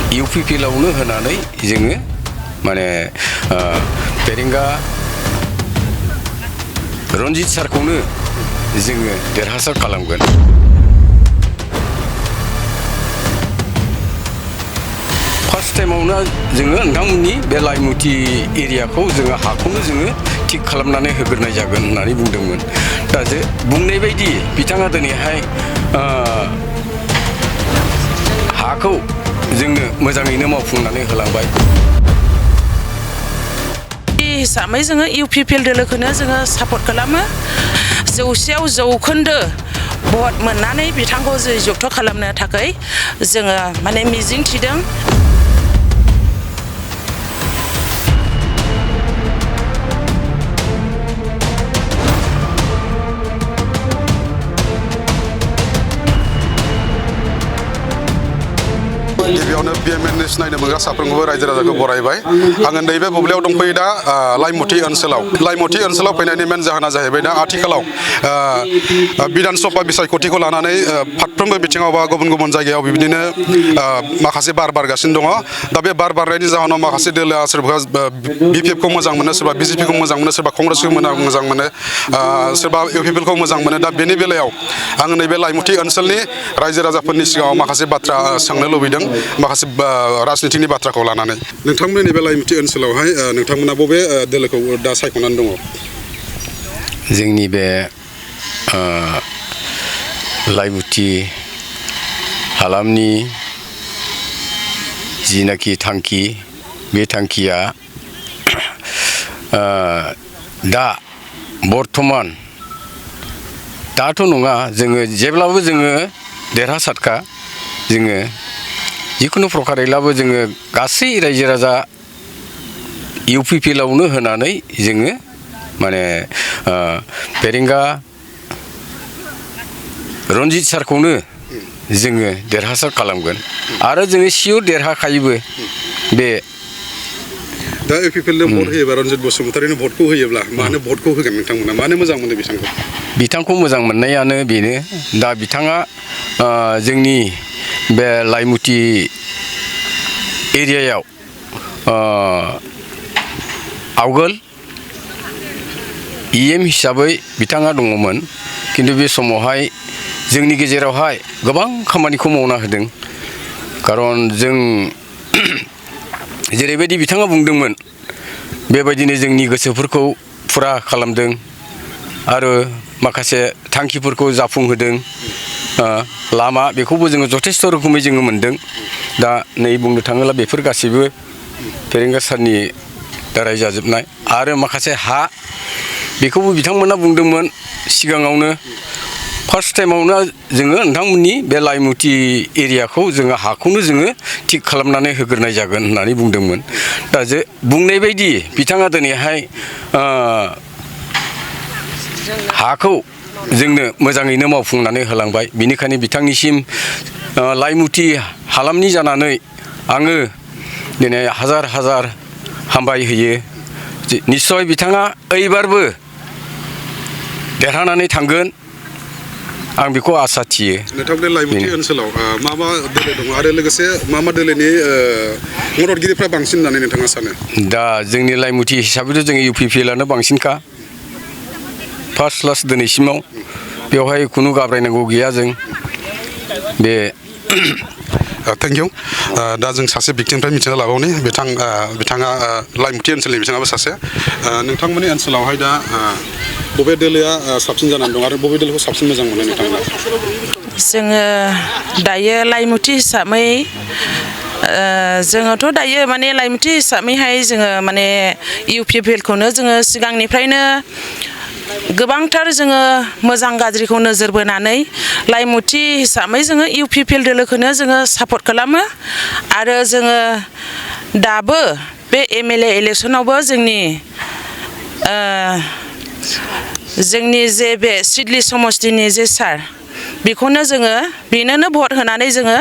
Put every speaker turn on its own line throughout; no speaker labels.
UPPLआवनो होनानै जोङो माने फेरेंगा रनजित सारखौनो जोङो देरहासार खालामगोन। फार्स्ट टाइमावनो जोङो नोंथांमोननि बे लाइमुथि एरियाखौ जोङो हाखौनो जोङो थिग खालामनानै होग्रोनाय जागोन होननानै बुंदोंमोन। दा जे बुंनाय बायदि बिथाङा दिनैहाय हाखौ जोंनो मोजाङैनो मावफुंनानै होलांबाय।
हिसाबै जोङो UPPL दोलोखौनो जोङो सापर्ट खालामो। 100% जौखोन्दो भट मोननानै बिथांखौ जयजुक्त खालामनो थाखाय जोङो माने मिजिं थिदों।
गिबियावनो BMNS नायनो मोनग्रा साफ्रोमखौबो रायजो राजाखौ बरायबाय। आङो नैबे बुब्लियाव दंफैयो दा लाइमुथि ओनसोलाव फैनायनि मेन जाहोना जाहैबाय दा आथिखालाव बिधान सभा बिसायख'थिखौ लानानै फारफ्रोमबो बिथिङाव बा गुबुन गुबुन जायगायाव बिदिनो माखासे बार बारगासिनो दङ। दा बे बार बारनायनि जाहोनाव माखासे दोलोआ सोरबा BPF खौ मोजां मोनो, सोरबा BJP खौ मोजां मोनो, सोरबा कंग्रेसखौ मोजां मोनो, सोरबा UPPL खौ मोजां मोनो। दा बेनि बेलायाव आङो नैबे लाइमुथि ओनसोलनि रायजो राजाफोरनि सिगाङाव माखासे बाथ्रा सोंनो लुबैदों, माखासे राजनितिनि बाथ्राखौ लानानै। नोंथांमोननि बे लाइमुथि ओनसोलावहाय नोंथांमोना बबे दोलोखौ दा सायख'नानै दङ?
जोंनि बे लाइमुथि हालामनि जिनाखि थांखि, बे थांखिया दा बर्थमान दाथ' नङा, जोङो जेब्लाबो जोङो देरहासारखा। जोङो जिखुनु प्रकारेब्लाबो जोङो गासै रायजो राजा UPPLआवनो होनानै जोङो माने फेरेंगा रनजित सारखौनो जोङो देरहासार खालामगोन आरो जोङो सियर देरहाखायोबो। बे
दा UPPLनो भट होयोबा रनजित बसुमतारिनो भटखौ होयोब्ला मानो भटखौ होगोन नोंथांमोना? मानो मोजां मोनो बिथांखौ?
बिथांखौ मोजां मोननायानो बेनो, दा बिथाङा जोंनि बे लाइमुथि एरियायाव आवगोल EM हिसाबै बिथाङा दङमोन, खिन्थु बे समावहाय जोंनि गेजेरावहाय गोबां खामानिखौ मावना होदों। खारन जों जेरैबायदि बिथाङा बुंदोंमोन बेबायदिनो जोंनि गोसोफोरखौ फुरा खालामदों आरो माखासे थांखिफोरखौ जाफुंहोदों। लामा बेखौबो जोङो जथेस्थ' रोखोमै जोङो मोनदों। दा नै बुंनो थाङोब्ला बेफोर गासैबो फेरेंगा सारनि दाराय जाजोबनाय। आरो माखासे हा बेखौबो बिथांमोना बुंदोंमोन सिगाङावनो, फार्स्ट टाइमावनो जोङो नोंथांमोननि बे लाइमुथि एरियाखौ जोङो हाखौनो जोङो थिग खालामनानै होग्रोनाय जागोन होननानै बुंदोंमोन। दा जे बुंनाय बायदि बिथाङा दिनैहाय हाखौ जोंनो मोजाङैनो मावफुंनानै होलांबाय। बेनिखायनो बिथांनिसिम लाइमुथि हालामनि जानानै आङो दिनै हाजार हाजार हामबाय होयो। निस्सय बिथाङा ओइबारबो देरहानानै थांगोन, आं बेखौ आसा थियो।
नोंथांनि लाइमुथि ओनसोलाव मा मा दोलो दङ आरो लोगोसे मा मा दोलोनि मददगिरिफ्रा बांसिन होननानै नोंथाङा सानो?
दा जोंनि लाइमुथि हिसाबैथ' जोङो UPPLआनो बांसिनखा फार्स्ट क्लास दिनैसिमाव। बेवहाय खुनु गाब्रायनांगौ गैया जों। बे
थेंक इउ। दा जों सासे बिक्टिमनिफ्राय मिथिना लाबावनि, बिथाङा लाइमुथि ओनसोलनि बिथाङाबो सासे। नोंथांमोननि ओनसोलावहाय दा बबे दोलोआ साबसिन जानानै दं आरो बबे दोलोखौ साबसिन मोजां मोनो नोंथाङा?
जोङो दायो लाइमुथि हिसाबै जोङोथ' दायो माने लाइमुथि हिसाबैहाय जोङो माने UPPLखौनो जोङो सिगांनिफ्रायनो गोबांथार जोङो मोजां गाज्रिखौ नोजोर बोनानै लाइमुथि हिसाबै जोङो UPPL दोलोखौनो जोङो सापर्ट खालामो। आरो जोङो दाबो बे MLA इलेक्सनावबो जोंनि जे बे सिडली समस्तिनि जे सार, बेखौनो जोङो बेनोनो भट होनानै जोङो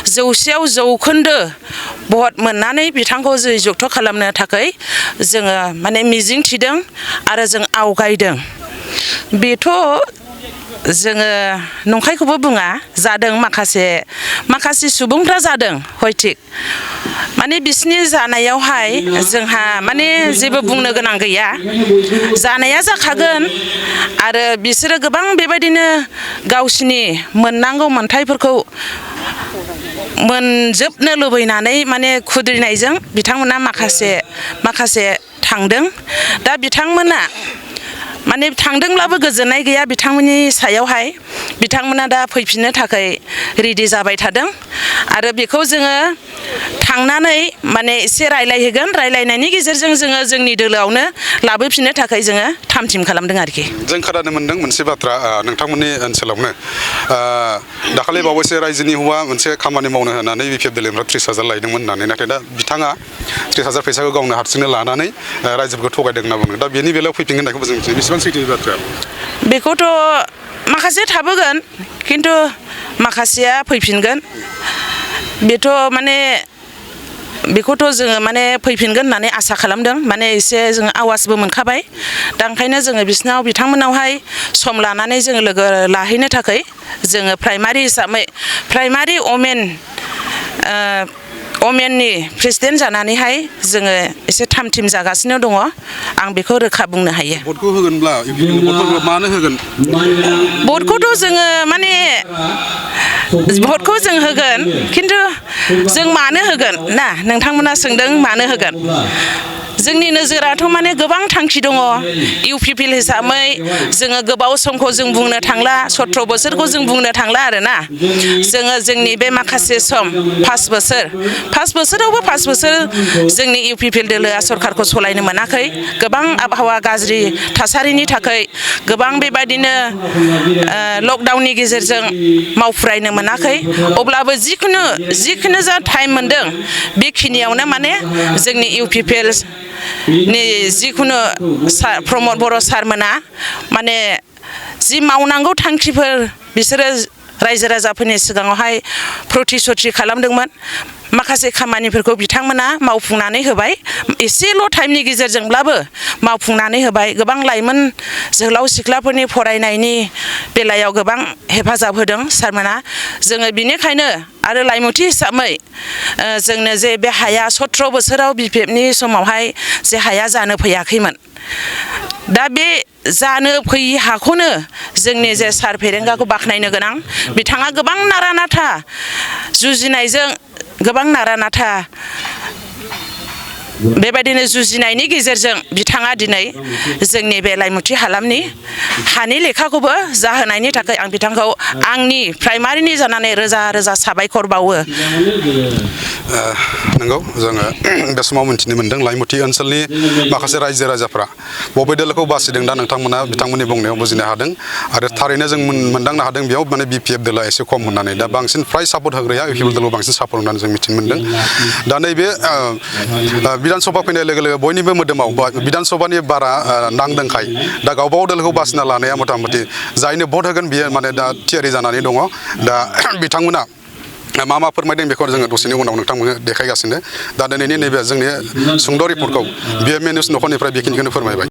100% जौखोन्दो भट मोननानै बिथांखौ जयजुक्त खालामनो थाखाय जोङो माने मिजिं थिदों आरो जों आवगायदों। बेथ' जोङो नंखायखौबो बुङा जादों माखासे सुबुंफ्रा जादों हयथिक माने बिसिनि जानायावहाय जोंहा माने जेबो बुंनो गोनां गैया जानाया जाखागोन आरो बिसोरो गोबां बेबायदिनो गावसिनि मोननांगौ मोनथायफोरखौ मोनजोबनो लुबैनानै माने खुद्रिनायजों बिथांमोना माखासे थांदों दा बिथांमोना माने थांदोंब्लाबो गोजोननाय गैया बिथांमोननि सायावहाय बिथांमोना दा फैफिननो थाखाय रेडि जाबाय थादों आरो बेखौ जोङो थांनानै माने एसे रायलायहैगोन रायलायनायनि गेजेरजों जोङो जोंनि दोलोआवनो लाबोफिननो थाखाय जोङो थाम थिम खालामदों आरोखि
जों खोनानो मोनदों मोनसे बाथ्रा नोंथांमोननि ओनसोलावनो दाखालि बावैसो रायजोनि हौवा मोनसे खामानि मावनो होनानै बिपिएफ दोलोनिफ्राय 30,000 लायदोंमोन होननानै नाथाय दा बिथाङा 30,000 फैसाखौ गावनो हारसिंनो लानानै रायजोफोरखौ थगायदों होनना बुङो दा बेनि बेलायाव फैफिनगोन होननायखौबो जों मिथियो बेसेबां सैथो बाथ्रा
बेखौथ' माखासे थाबोगोन खिन्थु माखासेया फैफिनगोन बेथ' माने बेखौथ' जोङो माने फैफिनगोन होननानै आसा खालामदों माने एसे जोङो आवाजबो मोनखाबाय दा ओंखायनो जोङो बिथांमोनावहाय सम लानानै जोङो लोगो लाहैनो थाखाय जोङो प्राइमारि हिसाबै प्राइमारि अमेननि प्रेसिडेन्ट जानानैहाय जोङो एसे थाम थिम जागासिनो दङ आं बेखौ रोखा बुंनो हायो
भटखौ होगोनब्ला मानो होगोन
भटखौथ' जोङो माने भटखौ जों होगोन खिन्थु जों मानो होगोन ना नोंथांमोना सोंदों मानो होगोन जोंनि नोजोराथ' माने गोबां थांखि दङ इउपिपिएल हिसाबै जोङो गोबाव समखौ जों बुंनो थांला 17 बोसोरखौ जों बुंनो थांला आरोना जोङो जोंनि बे माखासे सम 5 बोसोरावबो 5 बोसोर जोंनि इउपिपिएल दोलोआ सरकारखौ सलायनो मोनाखै गोबां आबहावा गाज्रि थासारिनि थाखाय गोबां बेबायदिनो लकडाउननि गेजेरजों मावफुरायनो मोनाखै अब्लाबो जिखुनु जा टाइम मोनदों बेखिनियावनो माने जोंनि इउपिपिएल नि जिखुनु प्रमद बर' सारमोना माने जि मावनांगौ थांखिफोर बिसोरो रायजो राजाफोरनि सिगाङावहाय प्रतिश्रुति खालामदोंमोन माखासे खामानिफोरखौ बिथांमोना मावफुंनानै होबाय एसेल' टाइमनि गेजेरजोंब्लाबो मावफुंनानै होबाय गोबां लाइमोन जोहोलाव सिख्लाफोरनि फरायनायनि बेलायाव गोबां हेफाजाब होदों सारमोना जोङो बिनिखायनो आरो लाइमुथि हिसाबै जोंनो जे बे हाया 17 बोसोराव बिपिएफनि समावहाय जे हाया जानो फैयाखैमोन दा बे जानो फैयि हाखौनो जोंनि जे सार फेरेंगाखौ बाख्नायनो गोनां बिथाङा गोबां नारा नाथा जुजिनायजों गोबां नारा नाथा बेबायदिनो जुजिनायनि गेजेरजों बिथाङा दिनै जोंनि बे लाइमुथि हालामनि हानि लेखाखौबो जाहोनायनि थाखाय आं बिथांखौ आंनि प्राइमारिनि जानानै रोजा रोजा साबायखर बावो
नंगौ जोङो बे समाव मिथिनो मोन्दों लाइमुथि ओनसोलनि माखासे रायजो राजाफ्रा बबे दोलोखौ बासिदों दा नोंथांमोना बिथांमोननि बुंनायाव बुजिनो हादों आरो थारैनो जों मोनदांनो हादों बेयाव माने बिपिएफ दोला एसे खम होननानै दा बांसिन फ्राय सापर्ट होग्राया इउपिपिएल दोलाव बांसिन सापर्ट होननानै जों मिथिनो मोन्दों दा नैबे बिधान सभा फैनाय लोगो लोगो बयनिबो मोदोमाव बिधान सभानि बारा नांदोंखाय दा गावबागाव दोलोखौ बासिना लानाया मथा मथि जायनो भट होगोन बियो माने दा थियारि जानानै दङ दा बिथांमोना मा फोरमायदों बेखौ जोङो दसेनि उनाव नोंथांमोननो देखायगासिनो दा दिनैनि नैबे जोंनि सुंद' रिपर्टखौ बिएमए निउस नखरनिफ्राय बेखिनिखौनो फोरमायबाय।